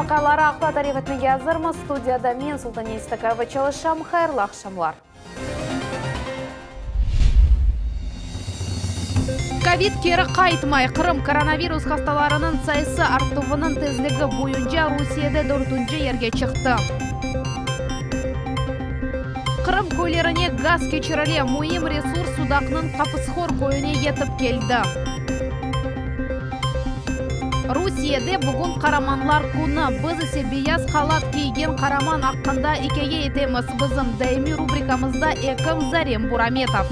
vaqiaları aqta tarif etmege azırmız. Studiyada men, Sultaniye İstakayeva, çalışam. Hayırlı aqşamlar. Kovid keri qaytmay. Qırım koronavirus hastalarınıñ sayısı artuvınıñ tezligi boyunca Rusiyede dörtünci yerge çıqtı. Qırım köylerine gaz keçirile, müim resurs Sudaqnıñ Qapıshor köyüne yetip keldi. Rusiyede bugün Qaramanlar künü, biz ise beyaz halat kiygen qaraman aqqında ikâye etemiz. Bizim daimiy rubrikamızda ekim Zarem Burametov.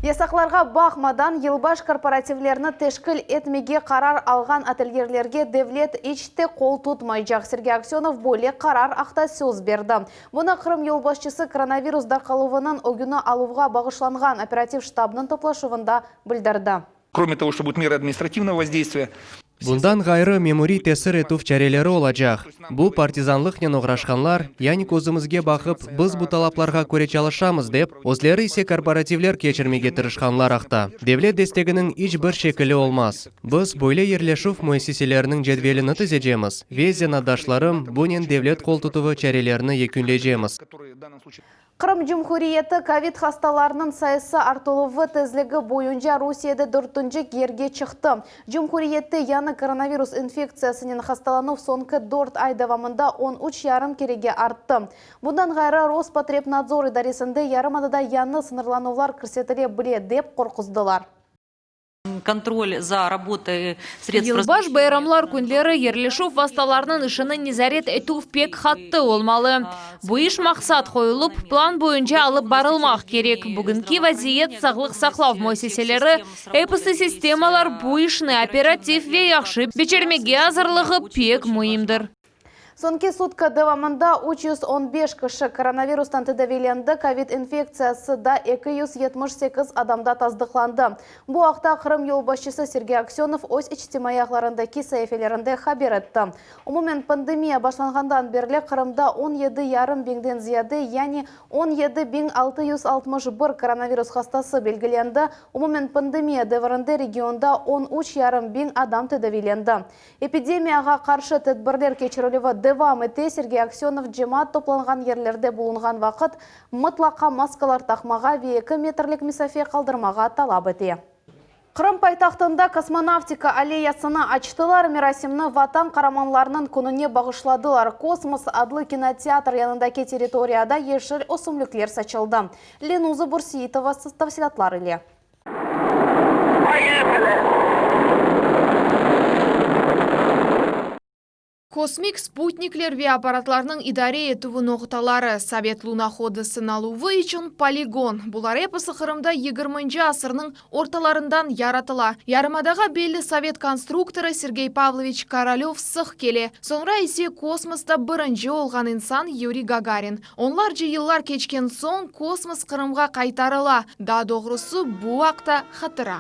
Yasaqlarğa baqmadan, yılbaş korporativlerini teşkil etmege qarar alğan otelyerlerge devlet iç te qol tutmaycaq. Sergey Aksönov böyle qarar aqta söz berdi. Bunı Qırım yolbaşçısı koronavirus darqaluvınıñ ögüni aluvğa bağışlanğan operativ ştabnıñ toplaşuvında bildirdi. Krome togo, çto budut merı administrativnogo vozdeystviya. Bundan ğayrı, memuriy tesir etüv çareleri olacaq. Bu, partizanlıqnen oğraşqanlar, yani közümizge baqıp, biz bu talaplarğa köre çalışamız dep, özleri ise korporativler keçirmege tırışqanlar aqta. Devlet desteginiñ iç bir şekili olmaz. Biz böyle yerleşüv müessiseleriniñ cedvelini tizecemiz ve zenaatdaşlarım bunen devlet qoltutuvı çarelerini yekünleycemiz. Qırım Cumhuriyeti kovid hastalarınıñ sayısı artıluvı tezligi boyunca Rusiyede dörtünci yerge çıqtı. Cumhuriyette yañı koronavirus infektsiyasınen hastalanuv soñki dört ay devamında on üç yarım kerege arttı. Bundan ğayrı, Rospotrebnadzor idaresinde yarımadada yañı sıñırlanuvlar kirsetile bile, dep qorquzdılar. Yılbaş bayramlar künleri yerleşüv vastalarınıñ işini nezaret etüv pek qattı olmalı. Bu iş maqsat qoyulıp, plan boyunca alıp barılmaq kerek. Bugünki vaziyet, sağlıq saqlav müessiseleri, episi sistemalar bu işni operativ ve yahşı becermege azırlığı pek müimdir. Soñki sutka devamında 315 kişi koronavirustan tedaviylendi, kovid infektsiyası da 278 adamda tasdıqlandı. Bu aqta Qırım yolbaşçısı Sergey Aksönov öz içtimaiy ağlarındaki saifelerinde haber etti. Umumen, pandemiya başlanğandan berli Qırımda on yedi yarım biñden ziyade, yani 17661 koronavirus hastası belgilendi, umumen pandemiya devrinde regionda on üç yarım biñ adam tedaviylendi. Epidemiyağa qarşı tedbirler keçirilüvi devam ete, Sergey Aksönov cemaat toplanğan yerlerde bulunğan vaqıt mıtlaqa maskalar taqmağa ve eki metrlik mesafe qaldırmağa talap ete. Qırım paytahtında Kosmonavtika alleyasını açtılar. Merasimni Vatan qaramanlarınıñ kününe bağışladılar. Kosmos adlı kinoteatr yanındaki territoriyada yeşil ösümlikler saçıldı. Lenuza Bürseitova tafsilâtlar ile. Kosmik sputnikler ve apparatlarnıñ idare etüvi noqtaları, sovet lunohodı sınaluvı içün poligon, bular episi Qırımda yigirminci asırnıñ ortalarından yaratıla. Yarımadağa belli sovet konstruktorı Sergey Pavloviç Korolev sıq kele, soñra ise kosmosta birinci olğan insan Yuriy Gagarin. Onlarca yıllar keçken soñ kosmos Qırımğa qaytarıla, daa doğrusı, bu aqta hatıra.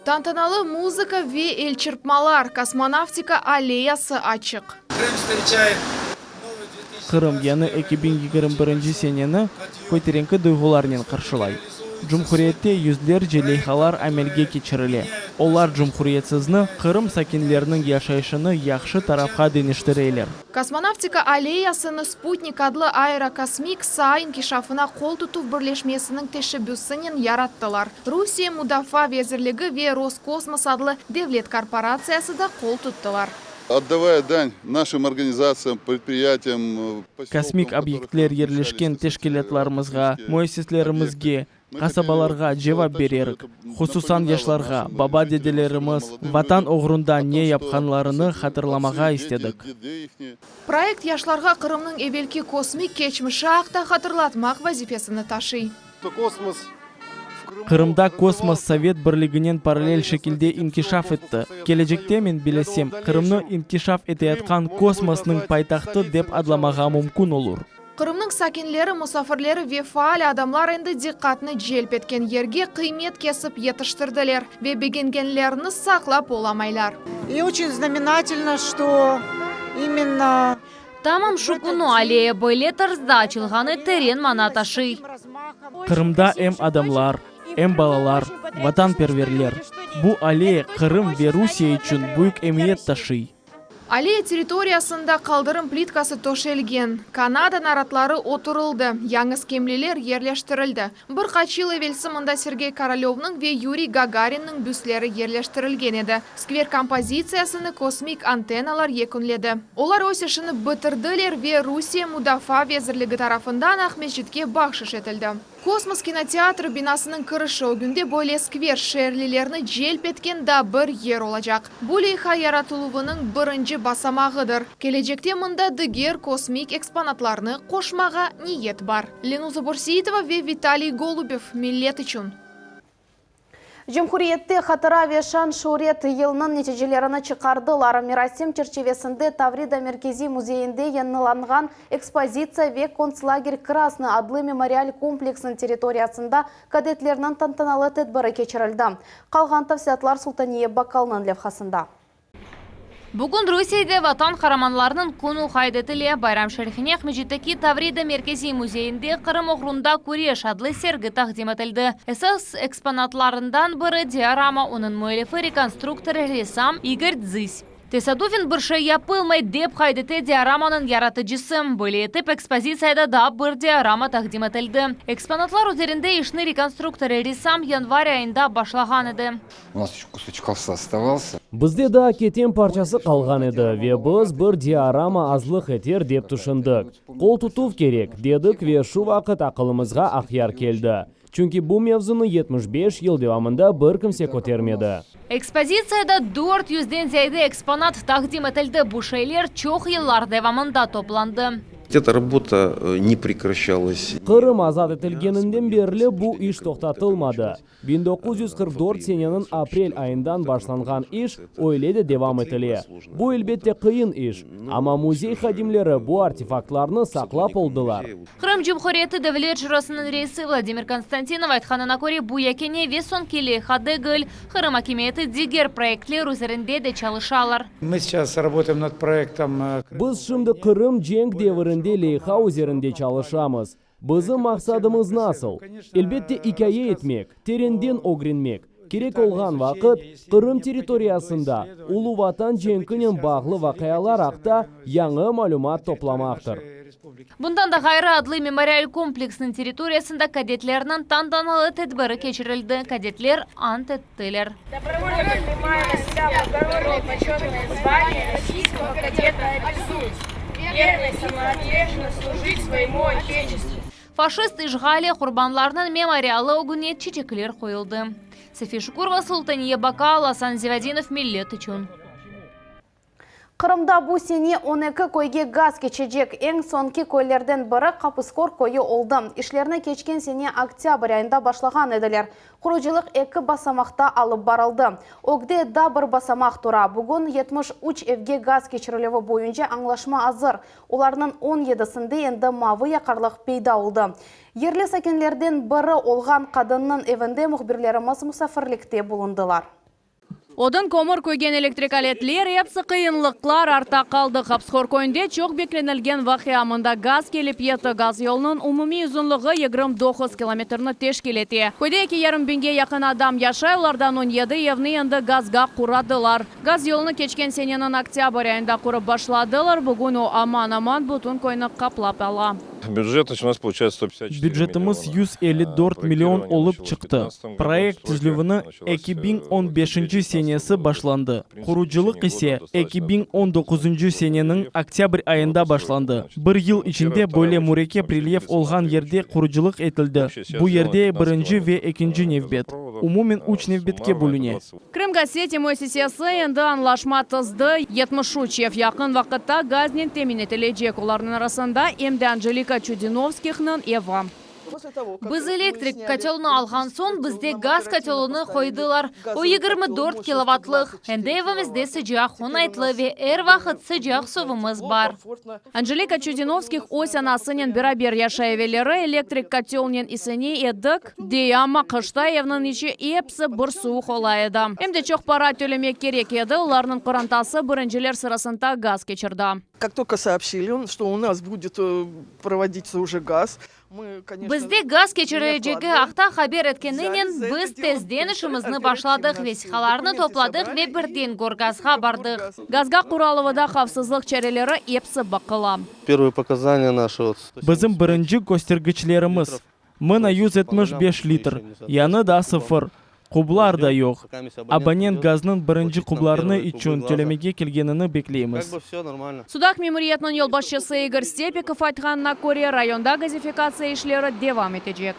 Tantanalı muzıka ve elçırpmalar, Kosmonavtika alleyası açıq. Qırım yañı 2021 seneni köterenki duyğularnen qarşılay. Cumhuriyette yüzlerce leyhalar amelge keçirile. Olar cumhuriyetsizni, Qırım sakinleriniñ yaşayışını yahşı tarafqa deñiştireler. Kosmonavtika alleyasını Sputnik adlı aerokosmik saa inkişafına qol tutuv birleşmesiniñ teşebbüsinen yarattılar. Rusiye Mudafaa vezirligi ve Roskosmos adlı devlet korporatsiyası da qol tuttılar. Otdavaya dan našim organizatsiyam, predpriyatiyam, Kosmik obyektler yerleşken teşkilâtlarımızğa, müessislerimizge, qasabalarğa cevap bererik. Hususan yaşlarğa, baba-dedelerimiz Vatan oğrunda ne yapqanlarını hatırlamağa istedik. Proyekt yaşlarğa Qırımnıñ evelki kosmik keçmişi aqta hatırlatmaq vazifesini taşıy. Qırımda kosmos Sovet Birliginen parallel şekilde inkişaf etti. Kelecekte, men bilesem, Qırımnı inkişaf eteyatqan kosmosnıñ paytahtı dep adlamağa mümkün olur. Qırımnıñ sakinleri, musafirleri ve faal adamlar endi diqqatnı celp etken yerge qıymet kesip yetiştirdiler ve begengenlerini saqlap olamaylar. I oçen znamenatelno, çto imenno. Tamam şu künü alleya böyle tarzda açılğanı teren mana taşıy. Qırımda em adamlar, em balalar, vatanperverler. Bu alleya Qırım ve Rusiye içün büyük emiyet taşıy. Alleya territoriyasında qaldırım plitkası töşelgen, Kanada naratları oturıldı, yañı skemleler yerleştirildi. Bir qaç yıl evelsi mında Sergey Korolövnıñ ve Yuriy Gagarinniñ büstleri yerleştirilgen edi. Skver kompozitsiyasını kosmik antennalar yekünledi. Olar öz işini bitirdiler ve Rusiye Mudafaa vezirligi tarafından Aqmescitke bahşış etildi. Kosmos kinoteatri binasınıñ kirişi ögünde böyle skver şeerlilerni celp etken daa bir yer olacaq. Bu leyha yaratıluvınıñ birinci basamağıdır. Kelecekte mında diger kosmik eksponatlarnı qoşmağa niyet bar. Lenuza Börseitova ve Vitaliy Golubev, Millet içün. Cumhuriyette Hatıra ve şan-şüret yılınıñ neticelerini çıqardılar. Merasim çerçivesinde Tavrida merkeziy müzeyinde yañılanğan ekspozitsiya ve Kontslager Krasnıy adlı memorial kompleksniñ territoriyasında kadetlerniñ tantanalı tedbiri keçirildi. Qalğan tafsilâtlar Sultaniye Bakkalnıñ levhasında. Bugün Rusiyede Vatan qaramanlarınıñ künü qayd etile. Bayram şerefine Aqmescitteki Tavrida merkeziy müzeyinde Qırım oğrunda küreş adlı sergi taqdim etildi. Esas eksponatlarından biri, diorama, onıñ müellifi rekonstruktor, ressam İgor Dzıs. Tesadufen bir şey yapılmay, dep qayd ete dioramanıñ yaratıcısı. Böyle etip, ekspozitsiyada daa bir diorama taqdim etildi. Eksponatlar üzerinde işni rekonstruktor, ressam yanvar ayında başlağan edi. U nas eşe kusoçek ovsa ostavalsâ. Bizde daa keten parçası qalğan edi ve biz bir diorama azlıq eter dep tüşündik. Qol tutuv kerek, dedik ve şu vaqıt aqılımızğa Aqyar keldi. Çünki bu mevzunı 75 yıl devamında bir kimse kötermedi. Ekspozitsiyada dört yüzden ziyade eksponat taqdim etildi, bu şeyler çoq yıllar devamında toplandı. Eta rabota ne prekraşçalas. Qırım azat etilgeninden berli bu iş toqtatılmadı. 1944 seneniñ aprel ayından başlanğan iş öyle de devam etile. Bu, elbette, qıyın iş, amma müzey hadimleri bu artefaktlarnı saqlap oldılar. Qırım Cumhuriyeti Devlet Şurasınıñ reisi Vladimir Konstantinov aytqanına köre, bu yekâne ve soñki leyha degil. Qırım akimiyeti diger proyektler üzerinde de çalışalar. Mı seyças rabotaem nad proyektom. Biz şimdi Qırım cenk devirinde leyha üzerinde çalışamız. Bizim maqsadımız nasıl? Elbette, ikâye etmek, terenden ögrenmek, kerek olğan vaqıt Qırım territoriyasında Ulu Vatan cenkinen bağlı vaqialar aqta yañı malümat toplamaqtır. Bundan da ğayrı, adlı memorial kompleksniñ territoriyasında kadetlerniñ tantanalı tedbiri keçirildi. Kadetler ant ettiler. Faşist işğali qurbanlarınıñ memorialı ögüne çiçekler qoyuldı. Safiye Şukurova, Sultaniye Bakal, Asan Zivadinov, Millet içün. Qırımda bu sene 12 köyge gaz keçecek. Eñ soñki köylerden biri Qapıskor köyü oldı. İşlerni keçken sene oktâbr ayında başlağan ediler. Qurucılıq eki basamaqta alıp barıldı. Ögde daa bir basamaq tura. Bugün 73 evge gaz keçirilüvi boyunca añlaşma azır. Olarnıñ on yedisinde endi mavı yaqarlıq peyda oldı. Yerli sakinlerden biri olğan qadınnıñ evinde mühbirlerimiz musafirlikte bulundılar. Odun, kömür, küygen elektrik aletler, episi qıyınlıqlar artta qaldı. Qapıshor köyünde çoq beklenilgen vaqia, mında gaz kelip yetti. Gaz yolunıñ umumiy uzunlığı 29 kilometrni teşkil ete. Köyde eki yarım biñge yaqın adam yaşay, olardan 17 evni endi gazga quradılar. Gaz yolunı keçken seneniñ oktâbr ayında qurıp başladılar, bugün o aman-aman bütün köyni qaplap ala. Bücetimiz 154 million olıp çıqtı. Proyekt tizilüvini 2015-nci senesi başlandı, qurucılıq ise 2019-ncı seneniñ oktâbr ayında başlandı. Bir yıl içinde böyle mürekkep relyef olğan yerde qurucılıq etildi, bu yerde birinci ve ekinci nevbet, umumen üç nevbetke bölüne. Krımgazseti müessisesi endi añlaşma tizdi, 73 ev yaqın vaqıtta gaznen temin etilecek, olarnıñ arasında em de Anjelika Çudinovskihniñ evi. Biz elektrik kotelnı alğan soñ, bizde gaz kotelını qoydılar, o 24 kilovattlıq. Endi evimizde sıcaq, oñaytlı ve er vaqıt sıcaq suvumız bar. Anjelika Çudinovskih öz anasınen beraber yaşay. Evelleri elektrik kotelnen isine edik, dey, amma qışta evniñ içi episi bir suvuq ola edi. Em de çoq para tölemek kerek edi, olarnıñ qorantası birinciler sırasında gaz keçirdi. Kak tolko soobşçili, çto u nas budet provoditsâ uje gaz, mı, koneçno. Bizde gaz keçirilecegi aqta haber etkeninen, biz tezden işimizni başladıq, vesiqalarnı topladıq ve birden Gorgazğa bardıq. Gazga quralıvıda havfsızlıq çareleri episi baqıla. Pervıye pokazaniya naşı vot. Bizim birinci köstergiçlerimiz, mına 175 litr, yañı da sıfır, kublar da yoq. Abonent gaznıñ birinci kublarını içün tölemege kelgenini bekleymiz. Sudaq memuriyetiniñ yolbaşçısı İgor Stepikov aytqanına köre, rayonda gazifikatsiya işleri devam etecek.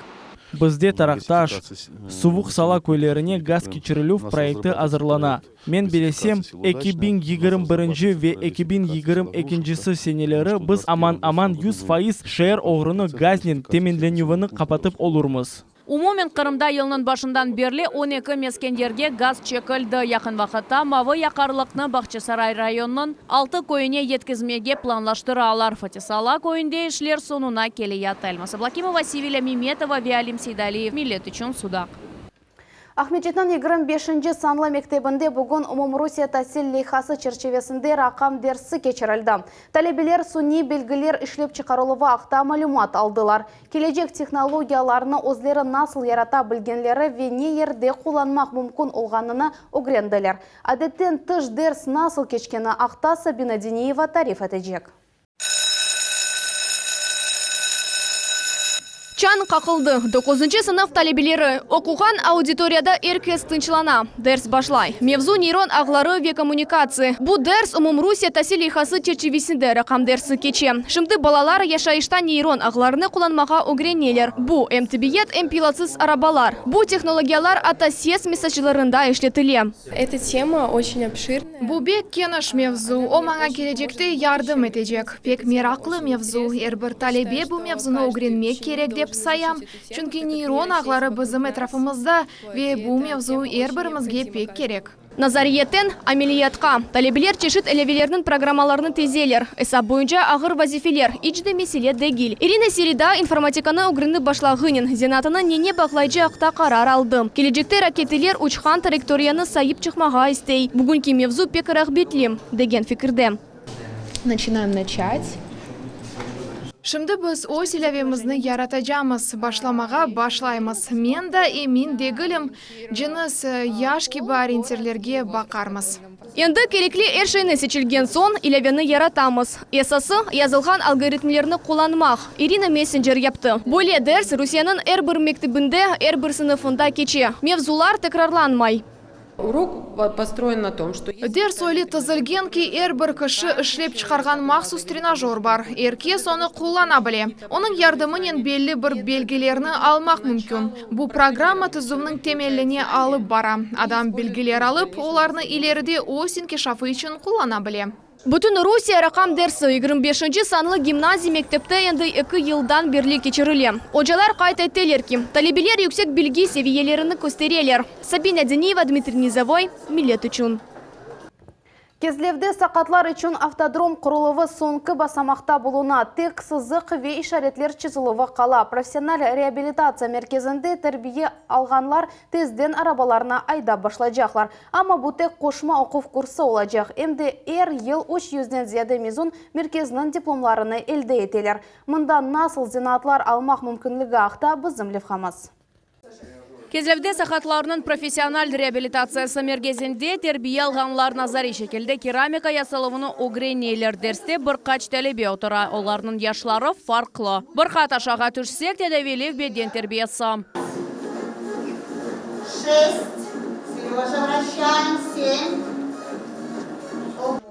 Bizde Taraqtaş, Suvuq Sala köylerine gaz keçirilüv proyekti azırlana. Men bilesem, 2021 ve 2022 seneleri biz aman-aman 100% şeer oğrunı gaznen teminlenüvini qapatıp olurmız. Umumen Qırımda yılnıñ başından berli 12 mesken yerge gaz çekildi. Yaqın vaqıtta mavı yaqarlıqnı Bağçasaray rayonınıñ altı köyüne yetkizmege planlaştıralar. Fati Sala köyünde işler soñuna keleyata. Elmaz Ablâkimova, Sevilâ Memetova ve Alim Seydaliyev. Millet içün Sudaq. Aqmescitniñ 25 sanlı mektebinde bugün Umumrusiye tasil leyhası çerçivesinde raqam dersi keçirildi. Talebeler suniy bilgiler işlep çıqarıluvı aqta malümat aldılar. Kelecek tehnologiyalarnı özleri nasıl yarata bilgenleri ve ne yerde qullanmaq mümkün olğanını ögrendiler. Adetten tış ders nasıl keçkeni aqta Sabina Diniyeva tarif etecek. Çañ qaqıldı. Doquzıncı sınıf talebeleri oquğan auditoriyada er kes tınçlana. Ders başlay. Mevzu neyron ağları ve kommunikatsiya. Bu ders Umumrusiye tasil leyhası çerçivesinde raqam dersi keçe. Şimdi balalar yaşayışta neyron ağlarını qullanmağa ögreneler. Bu, em tibbiyet, em pilotsız arabalar. Bu tehnologiyalar atta ses mesajlarında işletile. Эта тема очень обширная. Bu pek keniş mevzu, o maña kelecekte yardım etecek. Pek meraqlı mevzu, er bir talebe bu mevzunı ögrenmek kerek dep sayam, çünki neyron ağları bizim etrafımızda ve bu mevzu er birimizge pek kerek. Nazariyetten ameliyatqa. Talebeler çeşit ilâvelerniñ programmalarını tizeler. Esap boyunca ağır vazifeler iç de mesele degil. İrina Serida informatikanı ögrenip başlağınen, zenaatını nene bağlaycaq aqta qarar aldı. Kelecekte raketeler uçqan trayektoriyanı sayıp çıqmağa istey. Bugünki mevzu pek rağbetli, degen fikirde. Начинаем начать. Şimdi biz öz ilâvemizni yaratacamız, başlamağa başlaymız. Men daa emin degilim, cınıs, yaş kibi oriyentirlerge baqarmız. Endi kerekli er şeyni seçilgen soñ, ilâveni yaratamız. Esası, yazılğan algoritmlerni qullanmaq. İrina messencer yaptı. Böyle ders Rusiyeniñ er bir mektebinde, er bir sınıfında keçe. Mevzular tekrarlanmay. Урок построен на том, что Ders öyle tizilgen ki, er bir kişi işlep çıqarğan mahsus trenajör bar. Er kes onı qullana bile. Onıñ yardımınen belli bir belgilerni almaq mümkün. Bu programma tizüvniñ temeline alıp bara. Adam bilgiler alıp, olarnı ileride öz inkişafı içün qullana bile. Bütün Rusiye raqam dersi 25 sanlı gimnaziya mektepte endi eki yıldan berli keçirile. Ocalar qayd eteler ki, talebeler yüksek bilgi seviyelerini köstereler. Sabina Diniyeva, Dmitriy Nizovoy, Millet içün. Kezlevde saqatlar içün avtodrom quruluvı soñki basamaqta buluna. Tek sızıq ve işaretler çizilüvi qala. Professional reabilitatsiya merkezinde terbiye alğanlar tezden arabalarını aydap başlaycaqlar. Amma bu tek qoşma oquv kursı olacaq. Em de er yıl 300-den ziyade mezun merkezniñ diplomlarını elde eteler. Mında nasıl zenaatlar almaq mümkünligi aqta bizim levhamız. Kezlevde saqatlarnıñ professional reabilitatsiyası merkezinde terbiye alğanlar nazariy şekilde keramika yasaluvını ögreneler. Derste bir qaç talebe otura, olarnıñ yaşları farqlı. Bir qat aşağı tüşsek, tedaviylev beden terbiyesi. Шесть. Сережа, вращаем. Семь.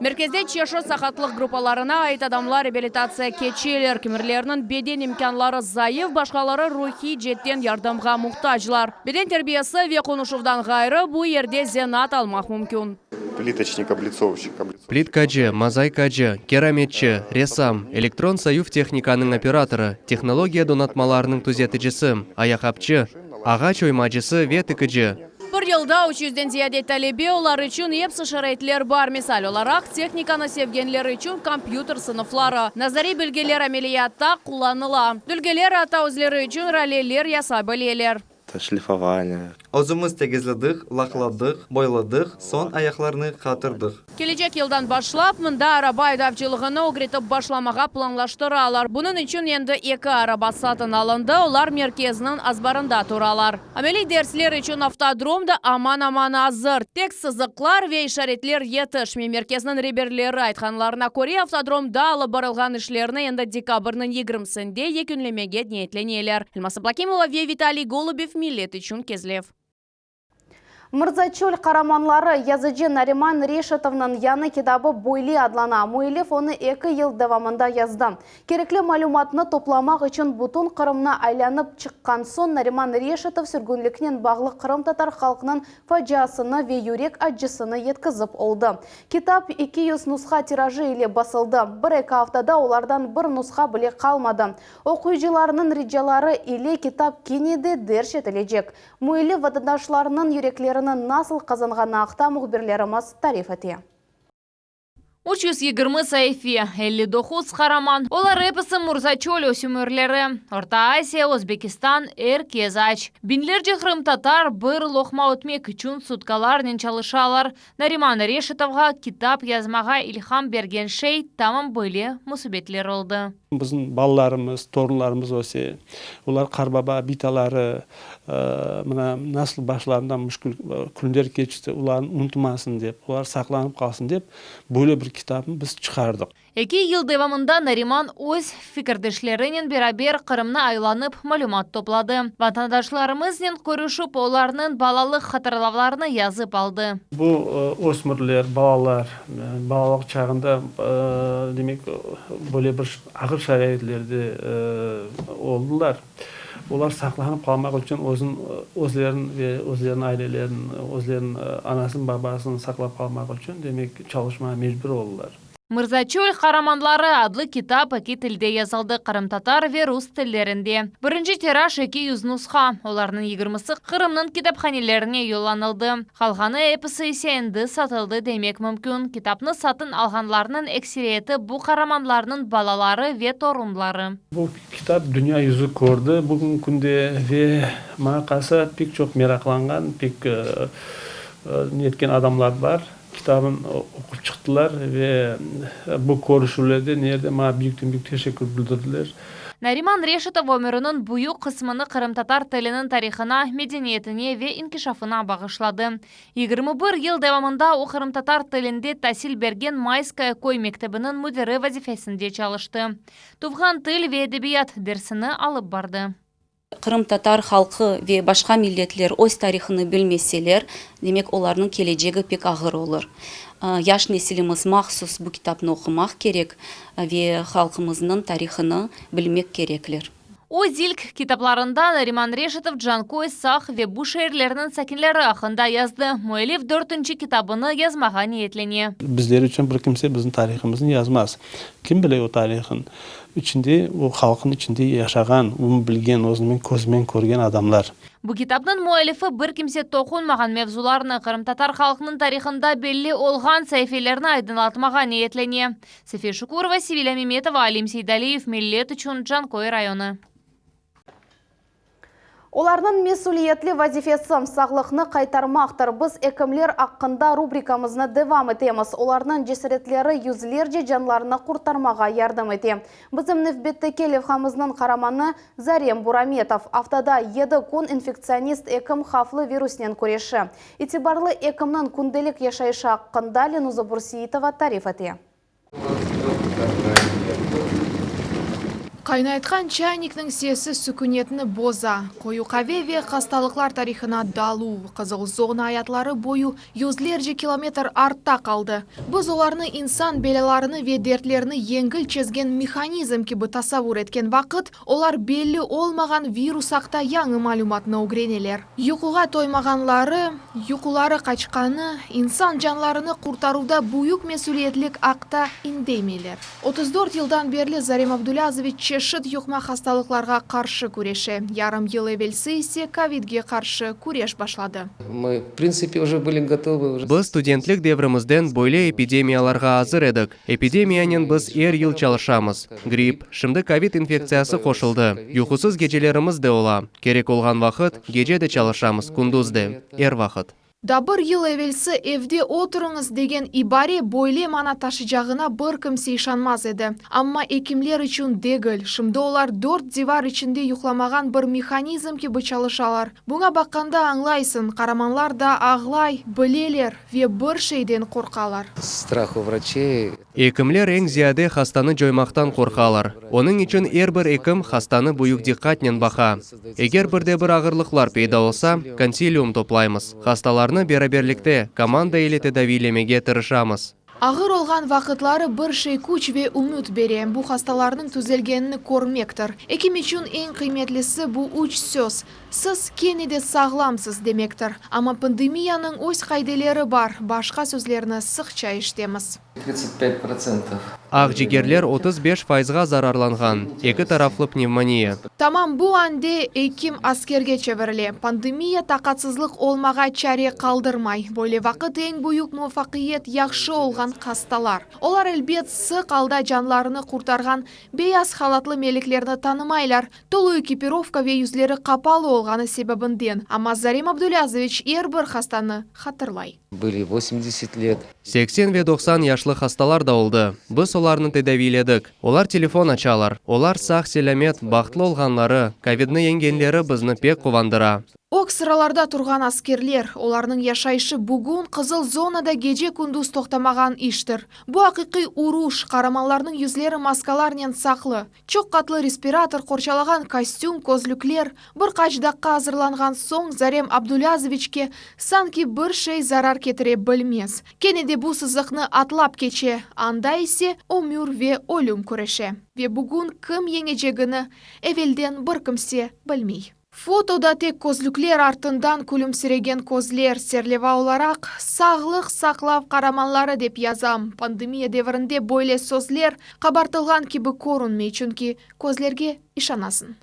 Merkezde çeşit saqatlıq gruppalarına ait adamlar reabilitatsiya keçeler. Kimerleriniñ beden imkânları zayıf, başqaları ruhiy cetten yardımğa muhtaclar. Beden terbiyesi ve qonuşuvdan ğayrı, bu yerde zenaat almaq mümkün. Plitoçnik, oblitsovşçik. Plitkacı, mozaykacı, kerametçi, ressam, elektron sayuv tehnikanıñ operatorı, tehnologiya donatmalarınıñ tüzeticisi, ayaqapçı, ağaç oymacısı ve tikici. Bir yılda üç yüzden ziyade talebe, olar içün epsi şaraitler bar, misal olaraq, tehnikanı sevgenler içün kompyuter sınıfları. Nazariy bilgiler ameliyatta qullanıla. Dülgeler atta özleri içün raleler yasay bileler. Şlifovaniye. Özümiz tegizledik, laqladıq, boyladıq, soñ ayaqlarını qatırdıq. Kelecek yıldan başlap, mında araba aydavcılığını ögretip başlamağa planlaştıralar. Bunıñ içün endi eki araba satın alındı, olar merkezniñ azbarında turalar. Ameliy dersler içün avtodrom da aman-aman azır. Tek sızıqlar ve işaretler yetişmey. Merkezniñ reberleri aytqanlarına köre, avtodromda alıp barılğan işlerni endi dekabrniñ yigirmisinde yekünlemege niyetleneler. Elmaz Ablâkimova ve Vitaliy Golubev, Millet içün Kezlev. Mırzaçöl qaramanları, yazıcı Nariman Reşitovnıñ yañı kitabı böyle adlana. Müellif onı eki yıl devamında yazdı. Kerekli malümatnı toplamaq içün bütün Qırımnı aylanıp çıqqan soñ Nariman Reşitov sürgünliknen bağlı qırımtatar halqınıñ faciasını ve yürek accısını yetkizip oldı. Kitap 200 nusha tirajı ile basıldı. Bir-eki aftada olardan bir nusha bile qalmadı. Oquyıcılarnıñ ricaları ile kitap kene de derc etilecek. Müellif vatandaşlarnıñ yüreklerini nasıl qazanğanı aqta mühbirlerimiz tarif ete. 320 saife, 59 qaraman, olar episi Murzaçöl ösümürleri. Orta Asiya, Özbekistan, er kes aç. Biñlerce qırımtatar bir loqma ötmek içün sutkalarnen çalışalar. Nariman Reşitovğa kitap yazmağa ilham bergen şey tamam böyle musibetler oldı. Bizim balalarımız, torunlarımız öse, olar qarbaba, bitaları, mına, nasıl başlarından müşkül künler keçti, olarnı unutmasın dep, olar saqlanıp qalsın dep, böyle bir kitapnı biz çıqardıq. Eki yıl devamında Nariman öz fikirdeşlerinen beraber Qırımnı aylanıp malümat topladı. Vatandaşlarımıznen körüşip, olarnıñ balalıq hatırlavlarını yazıp aldı. Bu ösmürler, balalar balalıq çağında, demek, böyle bir ağır şaraitlerde oldılar. Olar saqlanıp qalmaq içün özün, özlerin ve özleriniñ ailelerin, özleriniñ anasını, babasını saqlap qalmaq içün, demek, çalışmağa mecbur oldılar. Mırzaçöl qaramanları adlı kitap eki tilde yazıldı, qırımtatar ve rus tillerinde. Birinci tiraj 200 nusha, olarnıñ yigirmisi Qırımnıñ kitaphanelerine yollanıldı. Qalğanı episi ise endi satıldı demek mümkün. Kitapnı satın alğanlarnıñ ekseriyeti bu qaramanlarnıñ balaları ve torunları. Bu kitap dünya yüzü kördi bugünki künde ve maña qalsa pek çoq meraqlanğan, pek netken adamlar bar. Kitabın oqup çıqtılar ve bu körüşüvlerde nerde maña büyükten-büyük teşekkür bildirdiler. Nariman Reşitov ömüriniñ büyük qısmını qırımtatar tiliniñ tarihına, medeniyetine ve inkişafına bağışladı. 21 yıl devamında o qırımtatar tilinde tasil bergen Mayskaya köy mektebiniñ müdiri vazifesinde çalıştı. Tuvğan til ve edebiyat dersini alıp bardı. Qırımtatar halqı ve başqa milletler öz tarihını bilmeseler, demek olarnıñ kelecegi pek ağır olur. Yaş nesilimiz mahsus bu kitapnı oqumaq kerek ve halqımıznıñ tarihını bilmek kerekler. Öz ilk kitaplarında Nariman Reşitov Canköy, Saq ve bu şeerlerniñ sakinleri aqqında yazdı. Müellif dörtünci kitabını yazmağa niyetlene. Bizler içün bir kimse bizim tarihımıznı yazmaz. Kim bile o tarihın? İçinde, o halqın içinde yaşağan, onı bilgen, özüniñ közümen körgen adamlar. Bu kitapnıñ müellifi bir kimse toqunmağan mevzularnı, qırımtatar halqınıñ tarihında belli olğan saifelerni aydınlatmağa niyetlene. Safiye Şukurova, Sevilâ Memetova, Alim Seydaliyev, Millet içün, Canköy rayonı. Olarnıñ mesüliyetli vazifesi, sağlıqnı qaytarmaqtır. Biz ekimler aqqında rubrikamıznı devam etemiz. Olarnıñ cesaretleri yüzlerce canlarnı qurtarmağa yardım ete. Bizim nevbetteki levhamıznıñ qaramanı, Zarem Burametov. Aftada yedi kün infektsionist ekim havflı virusnen küreşe. İtibarlı ekimniñ kündelik yaşayışı aqqında Lenuza Burseitova tarif ete. Qaynaytqan çaynikniñ sesi sükünetni boza. Qoyu qave ve hastalıqlar tarihına daluv, qızıl zona ayatları boyu yüzlerce kilometr artta qaldı. Biz olarnı insan belâlarını ve dertlerini yengil çezgen mehanizm kibi tasavvur etken vaqıt, olar belli olmağan virus aqta yañı malümatnı ögreneler. Yuquğa toymağanları, yuquları qaçqanı, insan canlarını qurtaruvda büyük mesüliyetlik aqta indemeyler. 34 yıldan berli Zarem Abdulâzoviç çeşit yuqma hastalıqlarğa qarşı küreşe, yarım yıl evelsi ise kovidge qarşı küreş başladı. Biz studentlik devrimizden böyle epidemiyalarğa azır edik. Epidemiyanen biz er yıl çalışamız. Gripp, şimdi kovid infektsiyası qoşuldı. Yuqusız gecelerimiz de ola. Kerek olğan vaqıt, gece de çalışamız, kündüz de, er vaqıt. Daa bir yıl evelsi evde oturıñız degen ibare böyle mana taşıycağına bir kimse işanmaz edi. Amma ekimler içün degil, şimdi olar dört divar içinde yuqlamağan bir mehanizm kibi çalışalar. Buña baqqanda añlaysıñ, qaramanlar da ağlay bileler ve bir şeyden qorqalar. Strah u vraçey. Ekimler eñ ziyade hastanı coymaqtan qorqalar. Onıñ içün er bir ekim hastanı büyük diqqatnen baqa. Eger bir de bir ağırlıqlar peyda olsa, konsilium toplaymız, hastalarnı beraberlikte, komanda ile tedaviylemege tırışamız. Ağır olğan vaqıtları bir şey küç ve ümüt bere, bu hastalarnıñ tüzelgenini körmektir. Ekim içün eñ qıymetlisi bu üç söz, Siz kene de sağlamsız demektir. Amma pandemiyanıñ öz qaideleri bar, başqa sözlerni sıqça eşitemiz. Aqcigerler 35 fayızğa zararlanğan, eki taraflı pnevmoniya. Tamam bu ande ekim askerge çevirile. Pandemiya taqatsızlıq olmağa çare qaldırmay. Böyle vaqıt eñ büyük muvafaqiyet yahşı olğan hastalar. Olar, elbet, sıq alda canlarını qurtarğan beyaz halatlı meliklerni tanımaylar, Tolu ekipirovka ve yüzleri qapalı olğanı sebebinden, amma Zarem Abdulâzoviç er bir hastanı hatırlay. Bıli vosemdeset let. 80 ve 90 yaşlı hastalar da oldı. Biz olarnı tedaviyledik. Olar telefon açalar. Olar sağ-selâmet, bahtlı olğanları, kovidni yeñgenleri bizni pek quvandıra. Ög sıralarda turğan askerler, olarnıñ yaşayışı bugün qızıl zonada gece-kündüz toqtamağan iştir. Bu aqiqiy uruş, qaramanlarnıñ yüzleri maskalarnen saqlı. Çoq qatlı respirator, qorçalağan kostüm, közlükler. Bir qaç daqqa azırlanğan soñ Zarem Abdulâzoviçke sanki bir şey zarar ketire bilmez. Kene de bu sızıqnı atlap keçe, anda ise ömür ve ölüm küreşe. Ve bugün kim yeñecegini evelden bir kimse bilmey. Fotoda tek közlükler artından külümsiregen közler, serleva olaraq, Sağlıq saqlav qaramanları dep yazam. Pandemiya devirinde böyle sözler qabartılğan kibi körünmey, çünki közlerge işanasıñ.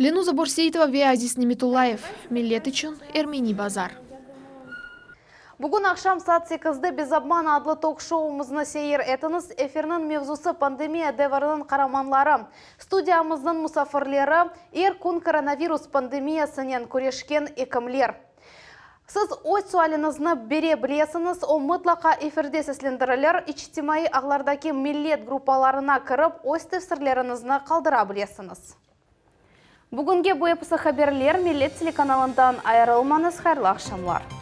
Lenuza Borseitova ve Aziz Nemetullayev, Millet içün Ermeni Bazar. Bugün aqşam saat sekizde Bez obmana adlı tok-şoumıznı seyir etiñiz. Efirniñ mevzusı, pandemiya deviriniñ qaramanları. Studiyamıznıñ musafirleri, er kün koronavirus pandemiyasınen küreşken ekimler. Siz öz sualiñizni bere bilesiñiz, o mıtlaqa efirde seslendirilir, içtimaiy ağlardaki Millet gruppalarına kirip, öz tefsirleriñizni qaldıra bilesiñiz. Bugünge bu episi haberler, Millet telekanalından ayırılmañız, hayırlı aqşamlar.